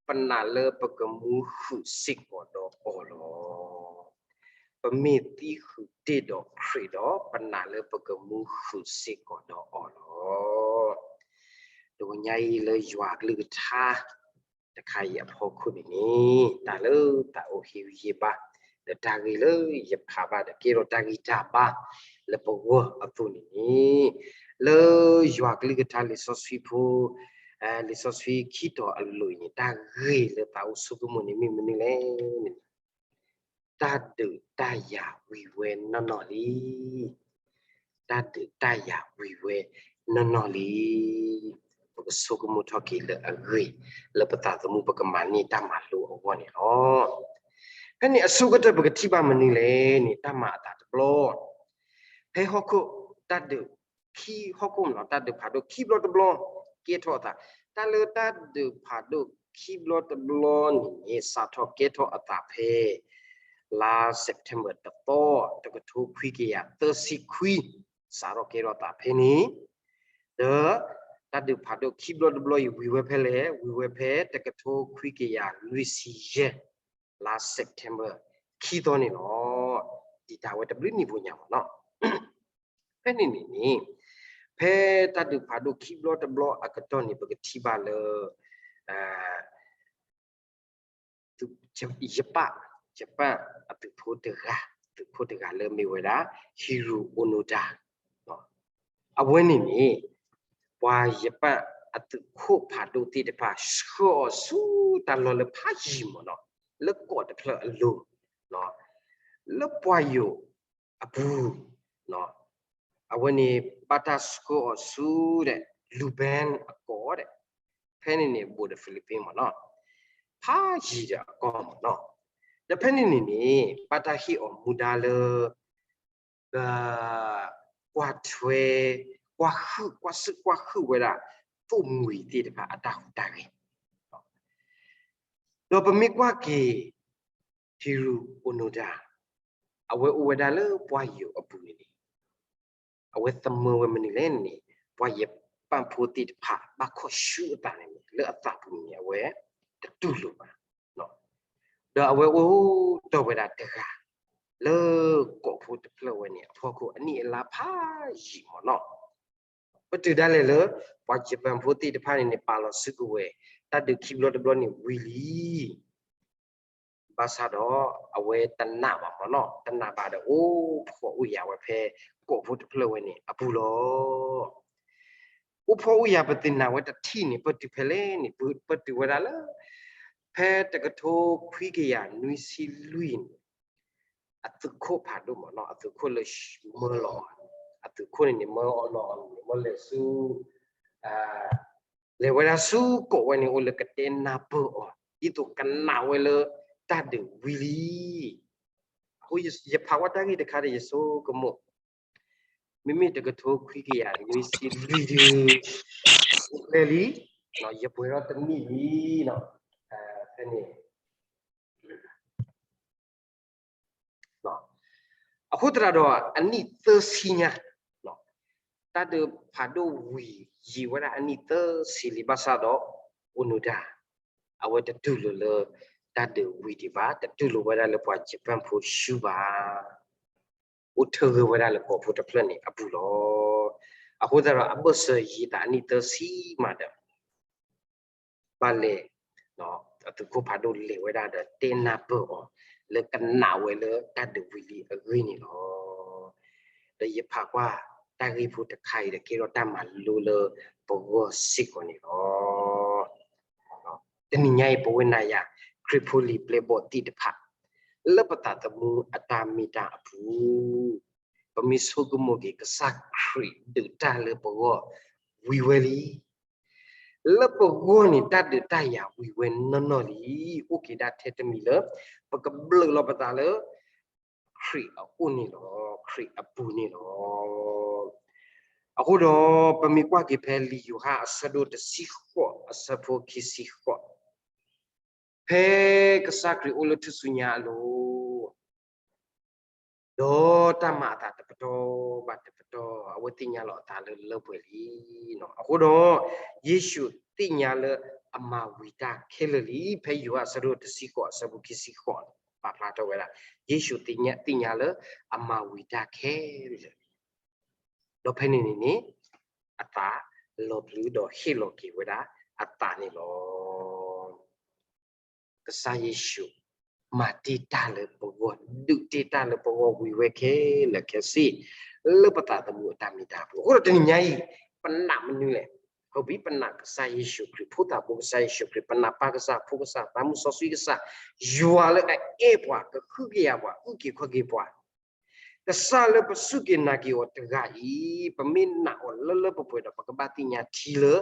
ပနာ်လၢပကမူဃုာ်စ့ၢ်ကီးဒီးအီၤလီၤ. ပမ့ၢ်သံဃုာ်တ့ၢ်ဒီးခရံာ်ဒီး ပနာ်လၢပကမူဃုာ်စ့ၢ်ကီးဒီးအီၤလီၤ. တနံၤညါအံၤလၢယွၤကလုၢ်ကထါ တခါအံၤအဖီခိၣ်န့ၣ်န့ၣ် တၢ်လၢတၢ်အိၣ်ဟ့ၣ်ဂံၢ်ဟ့ၣ်ဘါ ဒီးတၢ်ဂ့ၢ်လၢယဖးဘၣ်ဒီးကဲထီၣ်တၢ်ဂံၢ်တၢ်ဘါလၢပဂီၢ်အသိးန့ၣ်န့ၣ်, လၢယွၤကလုၢ်ကထါလံာ်စီဆှံဖိ, လံာ်စီဆှံခံတီၤအလိၤအံၤန့ၣ် တၢ်ဂ့ၢ်လၢသးအိၣ်ဆိကမိၣ်န့ၣ်မ့ၢ်မနုၤလဲၣ်န့ၣ် တၢ်ဒုးတၢ်ယၤဝံၤဝဲနီၢ်နီၢ်လံ. တၢ်ဒုးတၢ်ယၤဝံၤဝဲနီၢ်နီၢ်လံ. ပကဆိကမိၣ်ထီၣ်က့ၤလၢအဂ့ၢ် လၢပသးသမူပကမၤန့ၢ်တၢ်မၤလိအဂီၢ်န့ၣ်လီၤ. ဖဲန့ၣ်အဆိကတၢၢ်ပကထံၣ်ဘၣ်မနုၤလဲၣ်န့ၣ် တၢ်မၤအသးတဘျီ ဖဲဟီၣ်ခိၣ်တၢ်ဒုးခံဟီၣ်ခိၣ်မနီၤ တၢ်ဒုးဖးဒိၣ်ခံဘျီတဘျီ ကဲထီၣ်အသး, တၢ်လၢတၢ်ဒုးဖးဒိၣ်ခံဘျီတဘျီန့ၣ်န့ၣ် စးထီၣ်ကဲထီၣ်အသးဖဲ လါ September တသီ တကထိခွံကယၤသၢဆံခွံ စးထီၣ်ကဲထီၣ်အသးဖဲန့ၣ်, ဒီးတၢ်ဒုးဖးဒိၣ်ခံဘျီတဘျီအံၤ ဝံၤဝဲဖဲလဲၣ်, ဝံၤဝဲဖဲတကထိခွံကယၤလွံၢ်ဆံယဲၢ် လါ September ခံသီန့ၣ်လီၤ. တံာ်တာ်ဝဲတဘျုးနံၣ်ဖိညါမနီၤ. ဖဲန့ၣ်န့ၣ်န့ၣ် ဖဲတၢ်ဒုးဖးဒိၣ်ခံဘျီတဘျီအကတီၢ်န့ၣ် ပကထံၣ်ဘၣ်လၢ ယပၣ်, ယပၣ်အသုးဖိတဂၤ, သုးခိၣ်တဂၤလၢမ့ၢ်ဝဲဒၣ် Hiroo Onoda အဝဲန့ၣ်န့ၣ် ပှၤယပၣ်အသုးခိၣ်ဖးဒိၣ်သ့ၣ်တဖၣ် ဆှၢအီၤဆူတၢ်လီၢ်လၢဖးယံၤမနီၤ, လၢကီးတဖျၢၣ်အလိၤ, လၢပှၢ်ယိာ်အပူၤ, အဝဲန့ၣ်ဘၣ်တၢ်ဆှၢအီၤဆူဒီး Luban အကီးဒီး ဖဲန့ၣ်န့ၣ် ဘူးဒီး Philippines မနီၤ, ဖးယံၤဒီးအကီၢ်မနီၤ. ဒီးဖဲန့ၣ်န့ၣ်န့ၣ် ဘၣ်တၢ်ဟ့ၣ်အီၤမူဒါလၢ ကွၢ်ထွဲ, ကွၢ်ဟုၣ်, ကွၢ်စု, ကွၢ်ဟုၣ်ဝဲဒၣ် သိၣ်မှံၤသ့ၣ်တဖၣ်အတၢ်ဟူးတၢ်ဂဲၤ ဒီးပမ့ၢ်ကွၢ်က့ၤ Hiroo Onoda အဝဲအိၣ်ဝဲဒၣ်လၢပှၢ်ယိာ်အပူၤန့ၣ်န့ၣ် အဝဲသမၢဝဲမနုၤလဲၣ်န့ၣ် ပှၤယပၣ်ဖိသ့ၣ်တဖၣ်ဘၣ်ခိးဆူအသးန့ၣ်န့ၣ် လၢအသးပူၤန့ၣ်န့ၣ် အဝဲတတူၢ်လိာ်ဘၣ်. ဒီးအဝဲအိၣ်တီၢ်ဝဲဒၣ်တဂၤ လၢကီးဖိတဖျၢၣ်ဝဲန့ၣ် အဖီခိၣ်အနံၣ်အလါဖးယံၤမနီၤ. ပတုာ်ဒၣ်လဲာ်လၢ ပှၤယပၣ်ဖိသ့ၣ်တဖၣ်န့ၣ်န့ၣ် ပာ်လီၤစုကဝဲၤ တၢ်ဒုးခံဘျီတဘျီန့ၣ်ဝံၤလံ ဘၣ်ဆၣ်ဒီး အဝဲတနာ်ဘၣ်မနီၤ, တနာ်ဘၣ်ဒီးအိၣ်ဖှီၣ်အိၣ်ယာ်ဝဲဖဲ ကီးဖိတဖျၢၣ်ဝဲန့ၣ်အပူၤလီၤ. အိၣ်ဖှီၣ်အိၣ်ယာ်ပသ့ၣ်နာ်ဝဲတထံၣ်န့ၣ် ပတုာ်ဖဲလဲၣ်န့ၣ် ပတုာ်ဝဲဒၣ်လၢ ဖဲတကထိခွံကယၤနွံဆံလွံၢ်န့ၣ် အသုးခိၣ်ဖးဒိၣ်မနီၤ, အသုးခိၣ်လၢမၢလီၤ, အသုးခိၣ်န့ၣ်န့ၣ် မၢအီၤလီၤအီၤန့ၣ် မၢလဲၤဆူ လဲၤဝဲဒၣ်ဆူကီးဝဲန့ၣ် အိၣ်လၢကတဲနၢ်ပၢၢ်အီၤ ဒ်သိးကနာ်ဝဲလၢတၢ်ဒုးဝံၤလံ. အဃိယဖးဝဲတၢ်ဂ့ၢ်တခါဒီး ယဆိကမိၣ် မ့မ့ၢ်တကထိခွံကယၤနွံဆံလွံၢ်ဒုး အိၣ်ဖျဲၣ်လံ, ယပှဲၤထီၣ်တနံၣ်လံနီၤ, ဖဲန့ၣ် အဃိသတးဒီး အနံၣ်သၢဆံညါ, တၢ်ဒုးဖးဒိၣ်ဝံၤယံာ်ဝဲဒၣ်အနံၣ်သၢဆံလံ ဘၣ်ဆၣ်ဒီး Onoda အဝဲတတူၢ်လိာ်လၢတၢ်ဒုးဝံၤဒံးဘၣ်, တတူၢ်လိာ်ဝဲဒၣ်လၢပှၤယပၣ်ဖိဆူဘၣ်. အိၣ်ထၢဂၢၢ်ဝဲဒၣ်လၢကီးဖိတဖျၢၣ်န့ၣ်အပူၤလီၤ. အဃိသတးဒီး အဘၢၣ်စၢၤယံာ်သးအနံၣ်သၢဆံမးဒီး ဘၣ်လဲၤ အသုးခိၣ်ဖးဒိၣ်လဲၤဝဲဒၣ်ဒီးတဲနၢ်ပၢၢ်အီၤ လၢကနာ်ဝဲလၢတၢ်ဒုးဝံၤလံအဂ့ၢ်န့ၣ်လီၤ. ဒီးယဖးကွၢ်တၢ်ဂ့ၢ်ဖိတခါအံၤဒီး ကဲထီၣ်တၢ်မၤလိလၢပဂီၢ်စ့ၢ်ကီးန့ၣ်လီၤ. တနံၤညါအံၤ ပဝဲနၤယၤ ခရံာ်ဖိလံၤပျဲၢ်ဘီၣ်သ့ၣ်တဖၣ် လၢပသးသမူအတၢ်မ့ၢ်တၢ်အပူၤ ပမ့ၢ်ဆိကမိၣ်က့ၤ ကစၢ်ခရံာ်ဒုးတၢ်လၢပဂီၢ်ဝံၤဝဲလံ. လၢပဂီၢ်န့ၣ် တၢ်ဒုးတၢ်ယၤဝံၤဝဲနီၢ်နီၢ်လံ. အိၣ်က့ၤဒၣ်ထဲတမံၤလၢ ပကဘျုးလီၤပသးလၢ ခရံာ်အအိၣ်န့ၣ်လီၤ, ခရံာ်အပူၤန့ၣ်လီၤ. အဃိဒီး ပမ့ၢ်ကွၢ်က့ၤဖဲလံာ်ယိၤဟၣ်အဆၢဒိၣ်တဆံဃိး အဆၢဖိခံဆံဃိး, ဖဲကစၢ်ခရံာ်အိၣ်လၢထူၣ်စုညါအလိၤ ဒီးတၢ်မၤအသးတပတီၢ်ဘၣ်တပတီၢ် အဝဲသ့ၣ်ညါလီၤအသးလၢလၢပှဲၤလံ. အဃိဒီး ယ့ၣ်ၡူးသ့ၣ်ညါလၢ အမၤဝံၤတၢ်ခဲလၢာ်လံ. ဖဲယိၤဟၣ်အဆၢဒိၣ်တဆံဃိး အဆၢဖိခံဆံဃိးန့ၣ် ပာ်ဖျါထီၣ်ဝဲဒၣ် ယ့ၣ်ၡူးသ့ၣ်ညါလၢအမၤဝံၤတၢ်ခဲလၢာ်လံ. ဒီးဖဲန့ၣ်န့ၣ်န့ၣ် အသးလီၤပျံၤဒီးဟ့ၣ်လီၤက့ၤဝဲဒၣ်အသးန့ၣ်လီၤ. ကစၢ်ယ့ၣ်ၡူး မၤတ့ၢ်တၢ်လၢပဂီၢ်, ဒုးတ့ၢ်တၢ်လၢပဂီၢ်ဝံၤဝဲခဲလၢာ်ခဲဆ့ လၢပသးသမူအတၢ်မ့ၢ်တၢ်တီအပူၤ. အဃိဒီးတနံၤညါအံၤ ပနာ်မနုၤလဲၣ်. ဟီၣ်ဘံၣ် ပနာ်ကစၢ်ယ့ၣ်ၡူးခရံာ်, ဖိသၣ်ဖိကစၢ်ယ့ၣ်ၡူးခရံာ်, ပနာ်ပၢ်ကစၢ်, ဖိကစၢ်, သးမုၣ်စီဆှံကစၢ်, ယွၤလၢအအဲၣ်ပှၤ, ကဟုကယာ်ပှၤ, အုၣ်က့ၤခီၣ်က့ၤပှၤ ကစၢ်လၢပစူၢ်က့ၤနာ်က့ၤအီၤတဂၤအံၤ, ပမ့ၢ်နာ်အီၤလၢလၢပှဲၤပှဲၤဒီး ပကဘၣ်သ့ၣ်ညါထံလၢ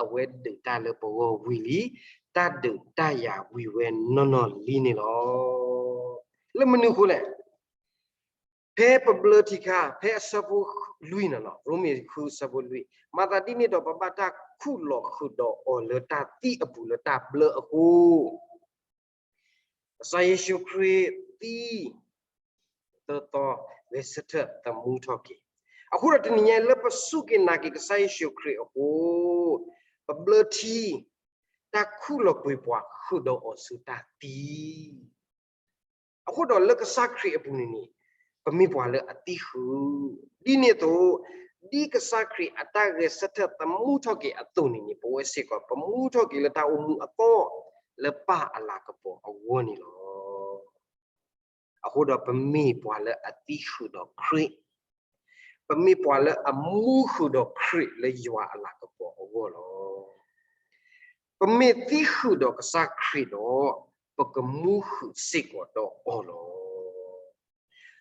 အဝဲဒုးတၢ်လၢပဂီၢ်ဝံၤလံ, တၢ်ဒုးတၢ်ယၤဝံၤဝဲနီၢ်နီၢ်လံန့ၣ်လီၤ. လၢမနုၤအဃိလဲၣ်. ဖဲပဘျၢထံအခါ, ဖဲအဆၢဖိလွံၢ်န့ၣ်လီၤ, ရိမ့ၤဃုအဆၢဖိလွံၢ်, မၤသးဒ်န့ၣ်ဒီး ပဘၣ်တၢ်ခူၣ်လီၤဃုာ်ဒီးအီၤလၢတၢ်သံအပူၤလၢတၢ်ဘျၢအဃိ ကစၢ်ယ့ၣ်ၡူးခရံာ်သံ, သၢသီ, ဂဲၤဆၢထၢၣ်, သမူထီၣ်က့ၤ. အဃိဒီးတနံၤညါအံၤ လၢပစူၢ်က့ၤနာ်က့ၤကစၢ်ယ့ၣ်ၡူးခရံာ်အဃိ, ပဘျၢထံ, တၢ်ခူၣ်လီၤကွံာ်ပှၤဃုာ်ဒီးအီၤဆူတၢ်သံ. အဃိဒီးလၢကစၢ်ခရံာ်အပူၤန့ၣ်န့ၣ်, ပမ့ၢ်ပှၤလၢအသံဃုာ်, ဒ်န့ၣ်အသိး, ဒ်ကစၢ်ခရံာ်အတၢ်ဂဲၤဆၢထၢၣ်သမူထီၣ်က့ၤအသိးန့ၣ်န့ၣ်, ပဝဲစ့ၢ်ကီး ပမူထီၣ်က့ၤလၢတၢ်အိၣ်မူအသီ, လၢပၢ်အလၤကပီၤအဂီၢ်န့ၣ်လီၤ. အဃိဒီးပမ့ၢ်ပှၤလၢအသံဃုာ်ဒီးခရံာ်, ပမ့ၢ်ပှၤလၢအမူဃုာ်ဒီးခရံာ်လၢယွၤအလၤကပီၤအဂီၢ်လီၤ. ပမ့ၢ်သံဃုာ်ဒီးကစၢ်ခရံာ်ဒီး, ပကမူဃုာ်စ့ၢ်ကီးဒီးအီၤလီၤ.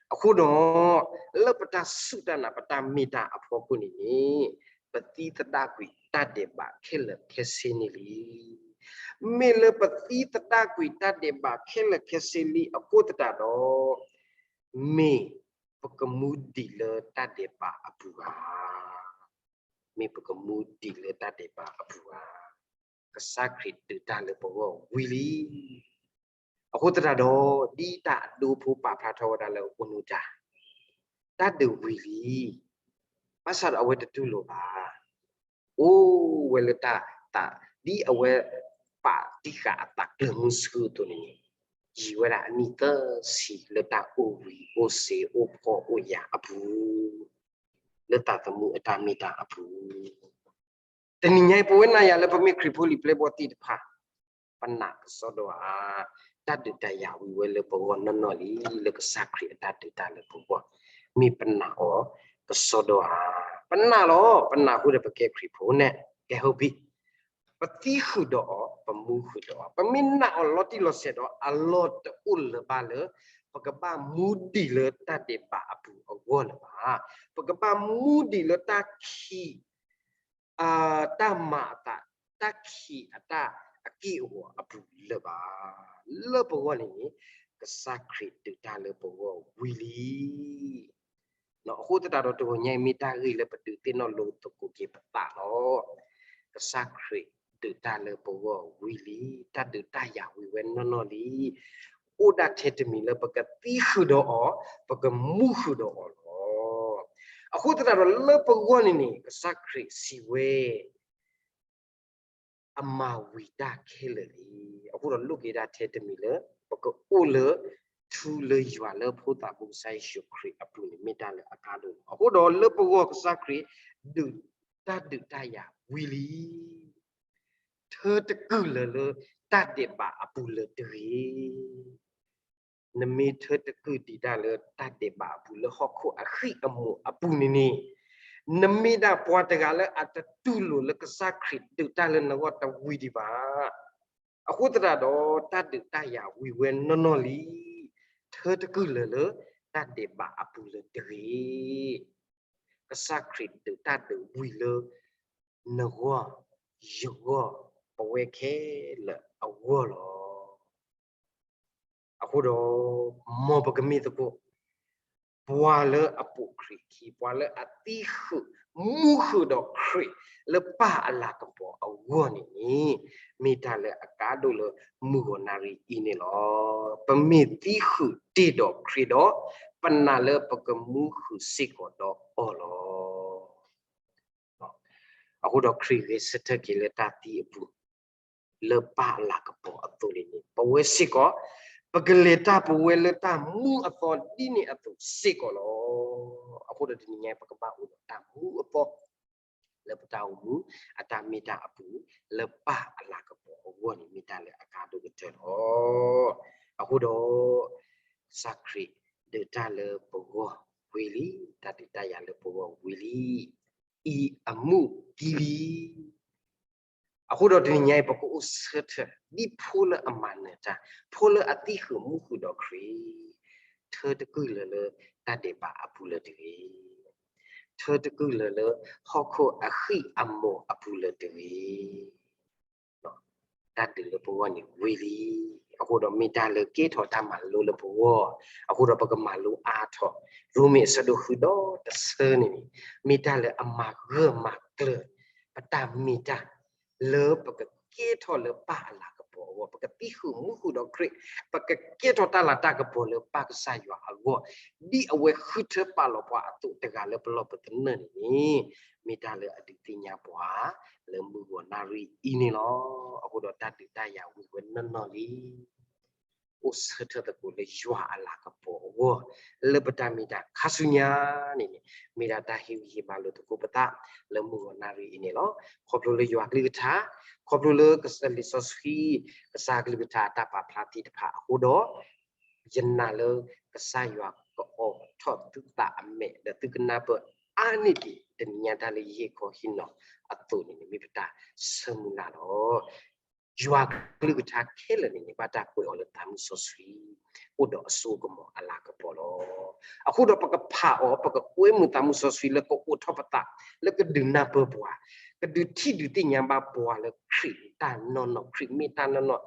အဃိဒီး, လၢပတၢ်စူၢ်တၢ်နာ် ပတၢ်မ့ၢ်တၢ်အဖီခိၣ်န့ၣ်န့ၣ်, ပသံသဒၣ်ကွံာ်တၢ်ဒဲးဘးခဲလၢာ်ခဲဆ့န့ၣ်လံ. မ့ၢ်လၢပသံသဒၣ်ကွံာ်တၢ်ဒဲးဘးခဲလၢာ်ခဲဆ့လံအဃိသတးဒီး, မ့ၢ်ပကမူဒံးလၢတၢ်ဒဲးဘးအပူၤဧါ. မ့ၢ်ပကမူဒံးလၢတၢ်ဒဲးဘးအပူၤဧါ. ကစၢ်ခရံာ်ဒုးတၢ်လၢပဂီၢ်ဝံၤလံ. အဃိသတးဒီး, ဒ်တၢ်အဒိဖိပာ်ဖျါထီၣ်ဝဲဒၣ်လၢအအိၣ်နုၢ်တၢ်, တၢ်ဒုးဝံၤလံ. ဘၣ်ဆၣ်ဒီးအဝဲတတူၢ်လိာ်ဘၣ်. အိၣ်ဝဲလၢတၢ်သး, ဒ်အဝဲပာ်တံၢ်ဃာ်အသးကျၢၤမုဆူအသိးန့ၣ်, ယံာ်ဝဲဒၣ်အနံၣ်သၢဆံလၢတၢ်အိၣ်ဝံၤအိၣ်စ့အိၣ်ဖှီၣ်အိၣ်ယာ်အပူၤ, လၢသးသမူအတၢ်မ့ၢ်တၢ်အပူၤ တနံၤညါအံၤ ပဝဲနၤယၤလၢပမ့ၢ်ခရံာ်ဖိလံၤပျဲၢ်ဘီၣ်သ့ၣ်တဖၣ်, ပနာ်ကစီဒီဧါ, တၢ်ဒုးတၢ်ယၤဝံၤဝဲလၢပဂီၢ်နီၢ်နီၢ်လံ လၢကစၢ်ခရံာ်အတၢ်ဒုးတၢ်လၢပဂီၢ်, မ့ၢ်ပနာ်အီၤကစီဒီဧါ. ပနာ်လီၤ, ပနာ်ဃိဒီးပကဲခရံာ်ဖိန့ၣ်, ကဲ ဟီၣ်ဘံၣ်, ပသံဃုာ်ဒီးအီၤ, ပမူဃုာ်ဒီးအီၤ, ပမ့ၢ်နာ်အီၤလီၤတံၢ်လီၤဆဲးဒီး အလီၢ်တအိၣ်လၢၤဘၣ်လၢ ပကဘၣ်မူဒံးလၢတၢ်ဒဲးဘးအပူၤအဂီၢ်လၢၤဘၣ်. ပကဘၣ်မူဒံးလၢတၢ်ခံး တၢ်မၤအသး, တၢ်ခံးအတၢ်အက့ၢ်အဂီၤအပူၤလၢၤဘၣ်. လၢပဂီၢ်န့ၣ်န့ၣ်, ကစၢ်ခရံာ်ဒုးတၢ်လၢပဂီၢ်ဝံၤလံ. အဃိသတးဒီးတဂီၤညါအံၤ မ့ၢ်တၢ်ဂ့ၢ်လၢပဒုးသ့ၣ်နီၣ်လိာ်သကိးက့ၤပသးလီၤ. ကစၢ်ခရံာ်ဒုးတၢ်လၢပဂီၢ်ဝံၤလံ, တၢ်ဒုးတၢ်ယၤဝံၤဝဲနီၢ်နီၢ်လံ. အိၣ်ဒၣ်ထဲတမံၤလၢပကသံဃုာ်ဒီးအီၤ, ပကမူဃုာ်ဒီးအီၤလီၤ. အဃိသတးဒီးလၢပဂီၢ်န့ၣ်န့ၣ် ကစၢ်ခရံာ်စံးဝဲ အမၤဝံၤတၢ်ခဲလၢာ်လံ. အဃိဒီးလိၣ်က့ၤဒၣ်ထဲတမံၤလၢ ပကအိၣ်လၢ ထူလၢယွၤလၢဖိသၣ်ဖိကစၢ်ယ့ၣ်ၡူးခရံာ်အပူၤန့ၣ် မ့ၢ်တၢ်လၢအကါဒိၣ်လီၤ. အဃိဒီးလၢပဂီၢ်ကစၢ်ခရံာ် ဒုးတၢ်ဒုးတၢ်ယၤဝံၤလံ. ထၢတကုၢ်လၢၤလၢတၢ်ဒဲးဘးအပူၤလၢၤတဂ့ၤ. နမ့ၢ်ထၢတကုၢ်ဒံးတၢ်လၢတၢ်ဒဲးဘးအပူၤလၢဟီၣ်ခိၣ်အဃံၢ်အမူးအပူၤန့ၣ်န့ၣ်, နမ့ၢ်ဒၣ်ပှၤတဂၤလၢအတတူၢ်လိာ်လၢကစၢ်ခရံာ်ဒုးတၢ်လၢနဂီၢ်တဝံၤဒံးဘၣ်. အဃိသတးဒီးတၢ်ဒုးတၢ်ယၤဝံၤဝဲနီၢ်နီၢ်လံ. ထၢတကုၢ်လၢၤလၢတၢ်ဒဲးဘးအပူၤလၢၤတဂ့ၤ. ကစၢ်ခရံာ်ဒုးတၢ်ဒုးဝံၤလၢ နဂီၢ်, ယဂီၢ်, ပဝဲခဲလၢာ်အဂီၢ်လီၤ. အဃိဒီး, မ်ပကမ့ၢ်သကိး, ပှၤလၢအပိာ်ခရံာ်ခံ, ပှၤလၢအသံဃုာ်, မူဃုာ်ဒီးခရံာ်လၢပၢ်အလၤကပီၤအဂီၢ်န့ၣ်န့ၣ်, မ့ၢ်တၢ်လၢအကါဒိၣ်လၢမုၢ်ဂီၤနၣ်ရံၣ်အံၤန့ၣ်လီၤ. ပမ့ၢ်သံဃုာ်တ့ၢ်ဒီးခရံာ်ဒီး, ပနာ်လၢပကမူဃုာ်စ့ၢ်ကီးဒီးအီၤလီၤ. အဃိဒီးခရံာ်ဂဲၤဆၢထၢၣ်က့ၤလၢတၢ်သံအပူၤ, လၢပၢ်အလၤကပီၤအသိးန့ၣ်န့ၣ် ပဝဲစ့ၢ်ကီး ပကလဲၤတၢ်ပဝဲလၢတၢ်မူအသီဒ်န့ၣ်အသိးစ့ၢ်ကီးလီၤ. အဃိဒီးတနံၤညါအံၤ ပကဘၣ်အိၣ်ဒီးတၢ်မူအသီ လၢပတၢ်အိၣ်မူ အတၢ်မ့ၢ်တၢ်အပူၤ လၢပၢ်အလၤကပီၤအဂီၢ်န့ၣ် မ့ၢ်တၢ်လၢအကါဒိၣ်ကတၢၢ်လီၤ. အဃိဒီး ကစၢ်ခရံာ်ဒုးတၢ်လၢပဂီၢ်ဝံၤလံ, တၢ်ဒုးတၢ်ယၤလၢပဂီၢ်ဝံၤလံ, အံၤအမူးတံၢ်လံ. အဃိဒီးတနံၤညါအံၤ ပကအိၣ်ဆၢထၢၣ် ဒ်ဖိလၢအမၤနၢၤတၢ်, ဖိလၢအသံဃုာ်မူဃုာ်ဒီးခရံာ်, ထၢတကုၢ်လၢၤလၢတၢ်ဒဲးဘးအပူၤလၢၤတဂ့ၤ. ထၢတကုၢ်လၢၤလၢဟီၣ်ခိၣ်အဃံၢ်အမီၤအပူၤလၢၤတဂ့ၤ. တၢ်ဒုးလၢပဂီၢ်န့ၣ်ဝံၤလံ. အဃိဒီးမ့ၢ်တၢ်လၢကဲထီၣ်တၢ်မၤလိလၢပဂီၢ်, အဃိဒီးပကမၤလိအါထီၣ် ရိမ့ၤအဆၢဒိၣ်ဃုဒီတဆၢန့ၣ်န့ၣ် မ့ၢ်တၢ်လၢအမၤဂၢၢ်မၤကျၢၤ ပတၢ်မ့ၢ်တၢ် လၢပကကဲထီၣ်လၢပၢ်အလၤကပီၤအဂီၢ်, ပကသံဃုာ်မူဃုာ်ဒီးခရံာ်, ပကကဲထီၣ်တၢ်လၤတၢ်ကပီၤလၢပၢ်ကစၢ်ယွၤအဂီၢ်, ဒ်အဝဲဃုထၢပာ်လီၤပှၤအသိးတဂၤလၢပလီၢ်ပသနၢၣ်န့ၣ်န့ၣ် မ့ၢ်တၢ်လၢအဒုးသ့ၣ်ညါပှၤ လၢမုၢ်ဂီၤနၣ်ရံၣ်အံၤန့ၣ်လီၤ. အဃိဒီးတၢ်ဒုးတၢ်ယၤဝံၤဝဲနီၢ်နီၢ်လံ. အိၣ်ဆၢထၢၣ်သကိးလၢယွၤအလၤကပီၤအဂီၢ် လၢပတၢ်မ့ၢ်တၢ်ခါဆူညါန့ၣ်န့ၣ် မ့ၢ်ဒၣ်တၢ်ဟ့ၣ်ဂံၢ်ဟ့ၣ်ဘါလိာ်သကိးပသး လၢမုၢ်ဂီၤနၣ်ရံၣ်အံၤန့ၣ်လီၤ. ခီဖျိလၢယွၤကလုၢ်ကထါ, ခီဖျိလၢကစၢ်လံာ်စီဆှံ ကစၢ်ကလုၢ်ကထါအတၢ်ပာ်ဖျါသ့ၣ်တဖၣ်အဃိဒီး ယနာ်လၢကစၢ်ယွၤကအိးထီၣ်သုသးအမဲာ် ဒီးသုကနၢ်ပၢၢ်အါန့ၢ်ဒံး တနံၤညါတၢ်လၢယဟ့ၣ်ခီဟ့ၣ်နီၤအသိးန့ၣ်န့ၣ် မ့ၢ်ပတၢ်ဆၢမုၢ်လၢ်လီၤ. ယွၤကလုၢ်ကထါခဲလၢာ်န့ၣ်န့ၣ် ဘၣ်တၢ်ကွဲးအီၤလၢသးမုၢ်စီဆှံ အိၣ်ဒီးအစိအကမီၤအလၤကပီၤလီၤ. အဃိဒီးပကဖးအီၤ ပကကွဲမုာ်သးမုၢ်စီဆှံလၢကအိးထီၣ်ပသး လၢကဒုးနၢ်ပၢၢ်ပှၤ ကဒုးထံၣ်ဒုးသ့ၣ်ညါဘၣ်ပှၤလၢခရံာ်တၢ်နီၢ်နီၢ် ခရံာ်မ့ၢ်တၢ်နီၢ်နီၢ် ခရံာ်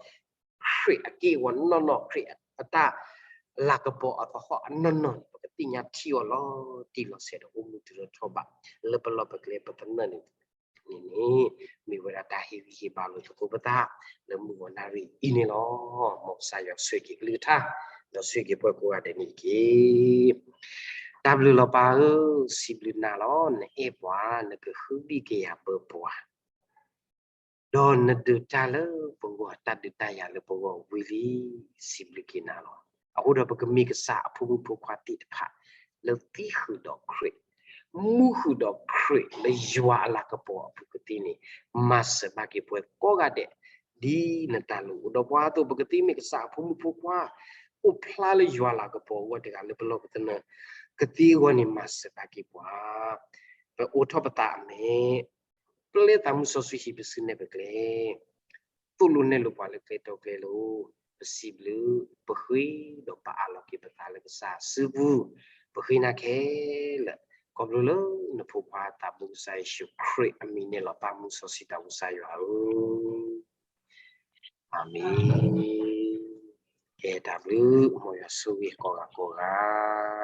အက့ၢ်အဂီၤနီၢ်နီၢ် ခရံာ်အတၢ်လၤကပီၤအသဟီၣ်အနီၢ်နီၢ်န့ၣ် ပကသ့ၣ်ညါထံအီၤလီၤတံၢ်လီၤဆဲးဒီးအိၣ်မူတုၤလၢထီၣ်ဘး လၢပလီၢ်ပကျဲပသနၢၣ်န့ၣ်န့ၣ် မ့ၢ်ဝဲဒၣ်တၢ်ဟ့ၣ်ဂံၢ်ဟ့ၣ်ဘါလိာ်သကိးပသး လၢမုၢ်ဂီၤနၣ်ရံၣ်အံၤန့ၣ်လီၤ. မ်ကစၢ်ယွၤဆိၣ်ဂ့ၤက့ၤကလုၢ်ကထါ ဒီးဆိၣ်ဂ့ၤက့ၤပှၤကိးဂၤဒဲးန့ၣ်တက့ၢ်. တၢ်ဘျုးလီၤပၢ်ဧၢ, စံးဘျုးနၤလီၤ. နအဲၣ်ပှၤ, နကဟုဘံၣ်ကယာ်ပၢပှၤ ဒီးနဒုးတၢ်လၢပဂီၢ် တၢ်ဒုးတၢ်ယၤလၢပဂီၢ်ဝံၤလံ, စံးဘျုးက့ၤနၤလီၤ. အဃိဒီးပကမ့ၢ်ကစၢ်အဖိမုၣ်ဖိခွါသ့ၣ်တဖၣ် လၢသံဃုာ်ဒီးခရံာ်, မူဃုာ်ဒီးခရံာ်လၢယွၤအလၤကပီၤအပူၤကသ့န့ၣ်, မၤစၢၤဘၣ်က့ၤပှၤကိးဂၤဒဲး ဒ်နတၢ်လိၣ်အိၣ်ဒီးပှၤအသိး ပကသ့မ့ၢ်ကစၢ်အဖိမုၣ်ဖိခွါ အိၣ်ဖျါလၢယွၤလၤကပီၤအဂီၢ်တဂၤလၢပလီၢ်ပသနၢၣ် ကသ့အဂီၢ်န့ၣ် မၤစၢၤဘၣ်က့ၤပှၤ ပအိးထီၣ်ပသးအမဲာ် ပျဲသးမုၢ်စီဆှံဟံၣ်ပစုနဲၣ်ပကျဲ, သိၣ်လိနဲၣ်လိပှၤလၢကျဲတီကျဲလိၤ, ပစံးဘျုး, ပဃ့ဒီးပအးလီၤက့ၤပသးလၢကစၢ်စုပူၤ, ပဃ့နၤခဲလၢာ်, ခီဖျိလၢနဖိခွါသးဘိကစၢ်ယ့ၣ်ၡူးခရံာ်အမံၤန့ၣ်လီၤ. သးမုၢ်စီဆှံတၢ်အိၣ်ကစၢ်ယွၤဧၢ, အၤမ့ၣ်. ကဲတၢ်ဘျုး, မ်ယွၤဆိၣ်ဂ့ၤကိးဂၤကိးဂၤ.